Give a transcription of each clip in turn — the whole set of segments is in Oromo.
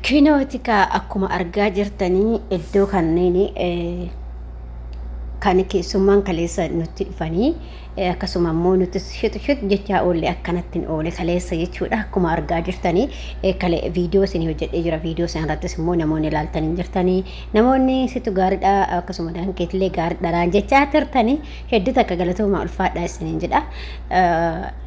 Kinooti kaa akkuma argaa jirtanii iddoo kanneen kan keessummaan kaleessa nutti dhufanii, akkasuma immoo nuti shit shit jechaa oolle, akkanatti oole kaleessa jechuudha. Akkuma argaa jirtanii kale viidiyoo isin hojjedhee jira. Viidiyoo isin irrattis immoo namoonni ilaaltanii jirtanii, namoonni situ gaariidha, akkasuma daankeetillee gaariidha naan jechaa turtanii, hedduu takka galatoomaa, ulfaadhaa isiniin jedha.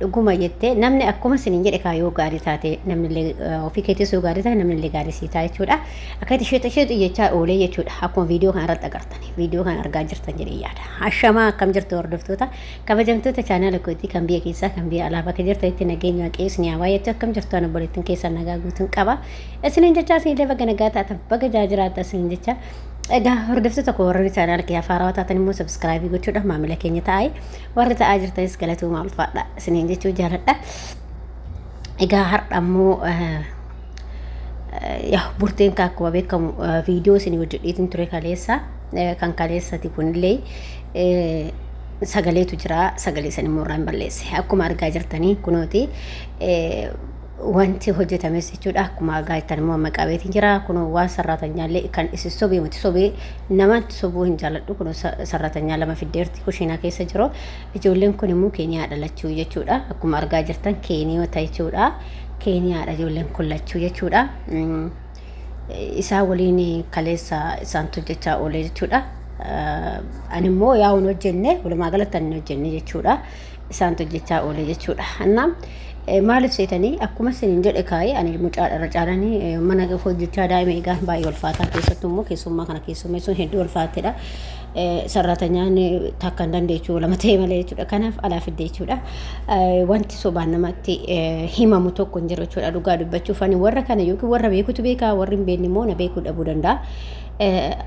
Dhuguma jettee namni akkuma isiniin jedhe kaa, yoo gaarii taate namnillee, ofii keetis yoo gaarii taate namnillee gaarii sii ta'a jechuudha. Akka itti shit shit jechaa oolee jechuudha. Akkuma viidiyoo kana irratti agartanii, viidiyoo kana argaa jirtan jedhee yaada. Ashamaa, akkam jirtu hordoftoota kabajamtoota chaanaala kootii, kan biyya keessaa, kan biyya alaa, bakka jirtanitti nageenya Waaqayyo isin haa baay'atu. Akkam jirtu? Ani obboleettiin keessan nagaa guutuun qaba. Isiniin jechaa, isinillee baga nagaa taatan, baga jiraatan isiniin jecha. Egaa hordoftoota koo, warri chaanaala kiyyaa haarawaa taatan immoo subscribe gochuudhaan maamila keenya ta'aa, warri ta'aa jirtanis galatooma, ulfaadha isiniin jechuu jaaladha. Egaa har'a immoo yaa burteen akkuma beekamu viidiyoo isin hojjedheetiin ture kaleessa. Kan kaleessati kunillee sagaleetu jira, sagalee san immoo irraan balleesse. Akkuma argaa jirtanii kunooti wanti hojjetames jechuudha. Akkuma argaa jirtan immoo amma qabeetiin jira. Kunoo waan sarraatanyaallee kan isin sobee miti, sobee namatti sobuu hin jaalladhu. Kunoo sarraatanyaa lama fiddeerti, kushiinaa keessa jiru. Ijoolleen kun immoo Keeniyaa lachuu jechuudha. Akkuma argaa jirtan Keeniyoota jechuudha. Keeniyaadha ijoolleen kun lachuu jechuudha. Isaa waliin kaleessa isaantu hojjechaa oole jechuudha. Ani immoo yaa hin hojjenne, walumaa galatti ani hin hojjenne jechuudha. Isaantu hojjechaa oole jechuudha. Annaa maaliif seetanii, akkuma isiniin jedhe kaa'ee, ani mucaa irra caalanii mana hojjechaa daa'ima eegaan baay'ee ulfaataa, keessattuu immoo keessummaa kana keessummeessuun hedduu ulfaatedha. Sarratanyaan takka hin dandeechuu, lama ta'e malee jechuudha. Kanaaf alaa fidde jechuudha. Wanti sobaan namatti himamu tokko hin jiru jechuudha. Dhugaa dubbachuuf ani warra kana yookiin warra beekutu beekaa, warri hin beekne immoo na beekuu dhabuu danda'a.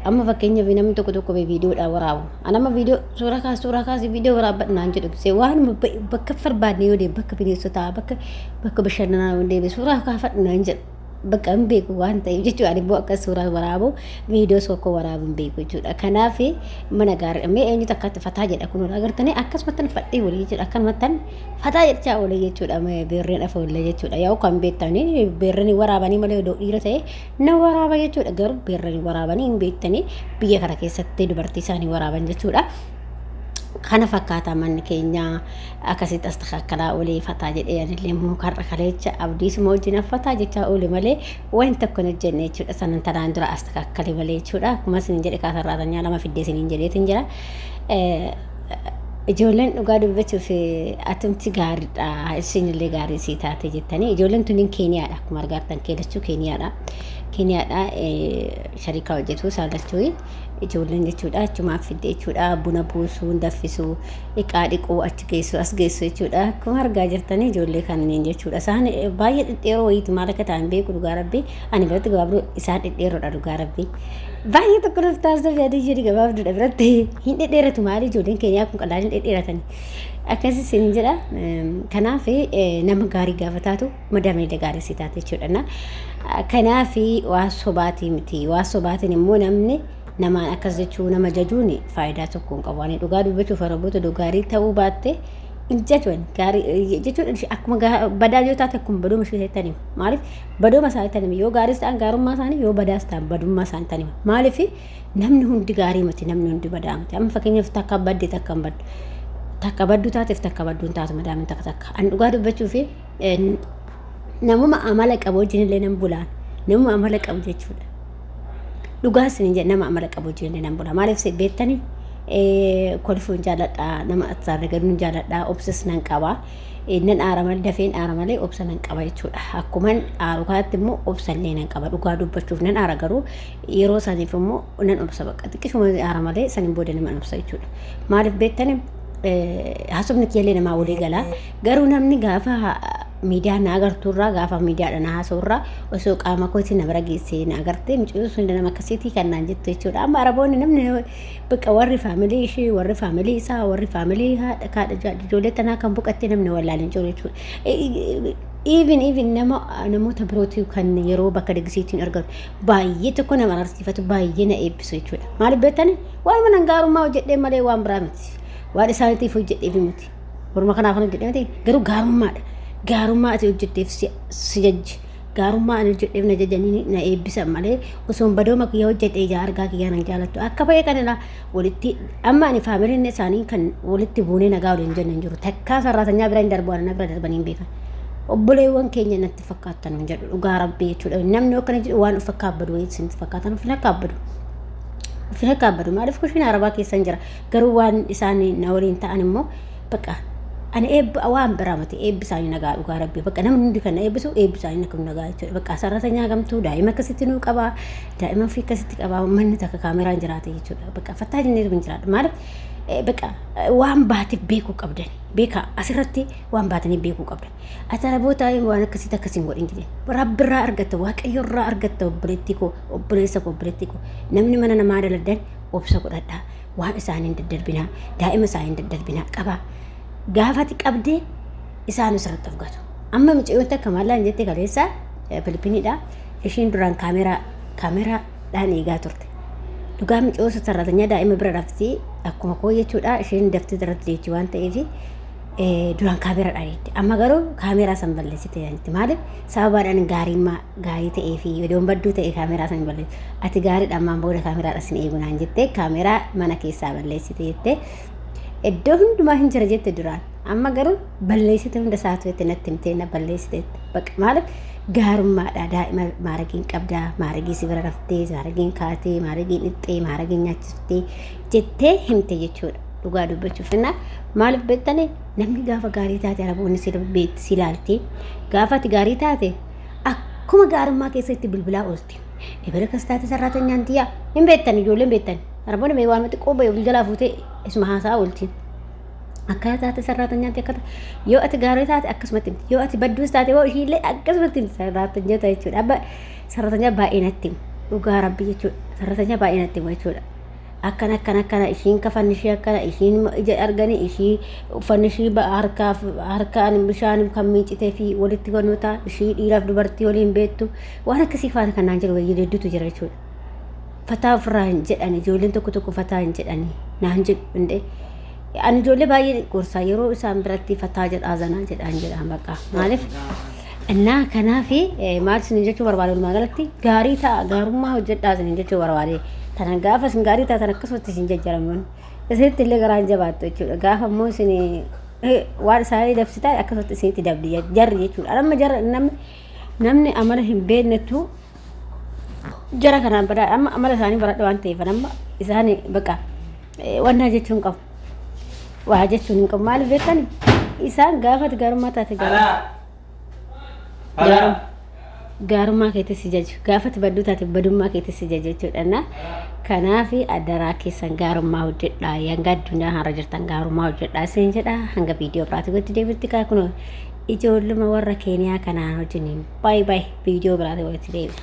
Amma fakkeenyaaf namni tokko tokko viidiyoodhaan waraabu. Ani amma viidiyoo suuraa kaasi, suuraa kaasi, viidiyoo waraabbadhu naan jedhu gisee waanuma bakka barbaadne yoo deeme, bakka bineensotaa, bakka bashannanaa yoo deeme, suuraa kaafadhu naan jedhu. Bakka hin beeku waan ta'eef jechuudha. Ani immoo akka suuraa waraabu, viidiyoo tokko waraabu hin beeku jechuudha. Kanaaf mana gaarii mee eenyutu akkatti fataa jedha? Kun agartanii akkasumattan fadhee walii jechuudha. Akkanumattan fataa jechaa oolee jechuudha. Beerreen afoollee jechuudha. Yaa'u kan beektanii beerreen waraabanii malee odoo dhiira ta'e na waraaba jechuudha. Garuu beerreen waraabanii hin beektanii, biyya kana keessatti dubartii isaanii waraaban jechuudha. Kana fakkaata manni keenya, akkasitti as takakkalaa oolee fataa jedhee. Anillee immoo karra kaleecha abdiisuma wajjin fataa jechaa oole malee waan tokko hin hojjenne jechuudha. Sanan tanaan dura as takakkale malee jechuudha. Akkuma isin jedhe kaasarraatanyaa lama fiddee isiniin jedheetin jira. Ijoolleen dhugaa dubbachuuf atumti gaariidha, isinillee gaarii sii taate jettanii. Ijoolleen tuniin Keeniyaadha, akkuma argaartan keelachuu Keeniyaadha. Keeniyaadha, sharikaa hojjetu isaan lachuu ijoolleen jechuudha. Achumaan fidde jechuudha. Buna buusuu, danfisuu, dhiqaa dhiquu, achi geessu, as geessu jechuudha. Akkuma argaa jirtanii ijoollee kanneen jechuudha. Isaan baay'ee dhedheeroo wayiiti, maal akka ta'an beeku dhugaa Rabbii. Ani biratti gabaabduu, isaan dhedheeroodha dhugaa Rabbii. Baay'ee tokko nuuf taasisa fi adii jedhi gabaabduudha biratti hin dhedheeratu. Maali ijoolleen keenyaa kun qallaan hin dhedheeratani. Akkasis hin jedha. Kanaaf nama gaarii gaafa taatu madaamilee gaarii si taate jechuudha. Kanaaf waan sobaatii miti. Waan sobaatiin immoo namni namaan akkas jechuu, nama jajuun faayidaa tokko hin qabu. Ani dhugaa dubbachuuf Araboota gaarii ta'uu baatte hin jajuun, gaarii jechuun akkuma badaa yoo taate akkuma badooma ishee ta'anii, maaliif badooma isaanii ta'anii, yoo gaariis ta'an gaarummaa isaanii, yoo badaas ta'an badummaa isaanii ta'anii. Maaliif namni hundi gaarii miti, namni hundi badaa miti. Amma fakkeenyaaf takka badde, takka hin baddu. Takka badduu taateef takka badduu hin taatu madaamin takka takka. Ani dhugaa dubbachuuf namuma amala qabu wajjin illee nan bulaan, namuma amala qabu jechuudha. Dhugaa isin jedha, nama amala qabu wajjin illee nan bula. Maaliif beektanii, kolfuun jaaladha, nama attaarra jaaladha, obsas nan qaba. Nan aara malee, dafeen aara malee obsa nan qaba jechuudha. Akkuman aaru kanatti immoo obsa illee nan qaba. Dhugaa dubbachuuf nan aara, garuu yeroo saniif immoo nan obsa, bakka xiqqishuma aara malee saniin booda nama obsa jechuudha. Maaliif beektanii, haasofni kiyyallee namaa walii galaa. Garuu namni gaafa miidiyaa na agartuurraa, gaafa miidiyaadha na haasa'urraa, osoo qaama kootii na bira geessee na agartee, mucayyoo sun nama akkasiitii kan naan jettu jechuudha. Amma Araboonni namni bakka warri family ishee, warri family isaa, warri family haadha kaadha ijoollee tanaa kan boqattee namni wallaaleen jiru jechuudha. Even nama namoota birootii kan yeroo bakka diggisiitiin argatu baay'ee tokko nama arsiifatu, baay'ee na eebbisu jechuudha. Maaliif beektani, waan mana gaarummaa hojjedhee malee waan biraa miti. Waan isaaniitiif hojjedheef miti. Orma kanaaf kan hojjedhee miti, garuu gaarummaadha. Gaarummaa ati hojjetteef si jajji. Gaarummaa ani hojjedheef na jajanii na eebbisan malee osoon badooma kiyya hojjedhe ija argaa kiyyaa nan jaalattu. Akka ba'e kanadha walitti amma ani faamiliin isaanii kan walitti buunee nagaa waliin jennu hin jiru. Takkaa sarraatanyaa bira hin darbu ana bira darbanii hin beekan. Obboleewwan keenya natti fakkaattan hin jedhu dhugaa rabbii jechuudha. Namni akkana jedhu waan of akkaabbadu wayii isinitti fakkaatan of hin akkaabbadu. Of hin akkaabbadu maaliif kushiina arabaa keessa hin jira. Garuu waan isaan na waliin ta'an immoo bakka ani eebba waan biraa miti eebbi isaanii nagaa dhugaa rabbii bakka namni hundi kan na eebbisu eebbi isaanii akka nagaa jechuudha. Bakka sarratanyaa gamtuu daa'ima akkasitti nuu qabaa daa'ima ofii akkasitti qabaa manni takka kaameraan jiraate jechuudha. Bakka fattaa jennee hin jiraadha maaliif bakka waan baateef beekuu qabdan beekaa asirratti waan baatanii beekuu qabdan. Ati araboota waan akkasitti akkasiin godhin jedhe. Rabbirraa argatta waaqayyorraa argatta obboleettii koo obboleessa koo obboleettii koo namni mana namaa daladan obsa godhadhaa waan isaanii hin daddarbinaa daa'ima isaanii hin daddarbinaa qabaa gaafati qabdee isaan asirratti of gatu. Amma mucayyoon takka maallaan jette kaleessa Filippiniidha. Ishiin duraan kaameraa kaameraadhaan eegaa turte. Dhugaa mucayyoo sararatanyaa daa'ima bira rafti akkuma koo jechuudha. Isheen daftee irratti deechi waan ta'eef duraan kaameraadhaan eegdi. Amma garuu kaameraa san balleessite jetti. Maaliif sababaadhaan gaariimmaa gaarii ta'ee fi yodoon badduu ta'e kaameraa san balleessite. Ati gaariidha ammaan booda kaameraadha sin eegu naan jettee kaameraa mana keessaa balleessite jettee iddoo hundumaa hin jira jette duraan. Amma garuu balleessite hunda isaatu jette natti himtee na balleessite. Bakka maaliif gaarummaadha daa'ima maaragiin qabdaa maaragii si bira raftee maaragiin kaatee maaragiin dhixxee maaragiin nyaachiftee jettee himte jechuudha. Dhugaa dubbachuuf innaa maaliif beektanii namni gaafa gaarii taate araboonni si beekti si ilaalti gaafa ati gaarii taate akkuma gaarummaa keessatti bilbilaa oolti. Ebela kas taate sarraatanyaan tiyyaa hin beektan ijoolleen beektan araboonni mee waan xiqqoo ba'e of jalaa fuutee isuma haasaa oolti. Akkana taate sarraatanyaan tiyya akkana yoo ati gaarii taate akkasumatti himti yoo ati badduus taate hoo ishiillee akkasumatti himti sarraatanyota jechuudha. Abba sarratanyaa baay'ee natti himu dhugaa rabbi jechuudha sarratanyaa baay'ee natti himu jechuudha. Akkana akkana akkana ishiin kafanni ishii akkana ishiin ija arganii ishii uffanni ishii harkaaf harkaan bishaan kan miicitee fi walitti gonoota ishii dhiiraaf dubartii waliin beektu waan akkasii faana kan naan jedhu wayyii hedduutu jira jechuudha. Fataa ofirraa hin jedhani ijoolleen tokko tokko fataa hin jedhani naan jedhu hundee. Ani ijoollee baay'ee gorsaa yeroo isaan biratti fataa jedhaa zanaa jedhaan jedhaan bakka maaliif innaa kanaaf maal isin jechuu barbaade walumaa galatti gaarii ta'a gaarummaa hojjedhaa isin jechuu barbaade tana gaafa isin gaarii taatan akkasumatti isin jajjaramuun isinitti illee garaan jabaattu jechuudha gaafa immoo isin waan isaanii dabsitaa akkasumatti isinitti dabdi jarri jechuudha amma jarra namni namni amala hin beeknettu jara kanaan badaa amma amala isaanii baradha waan ta'eef amma isaan bakka wannaa jechuun qabu waa jechuun hin qabu maaliif beektani isaan gaafati gaarummaa taate gaarummaa keetti si jaju gaafati badduu taate badummaa keetti si jaju jechuudha na kanaaf adaraa keessan gaarummaa hojjedhaa hanga addunyaa har'a jirtan gaarummaa hojjedhaa isin jedha hanga viidiyoo biraatti walitti deebitti kaa kunoo ijoolluma warra keeniyaa kanaan wajjiniin baay baay viidiyoo biraatti walitti deebina.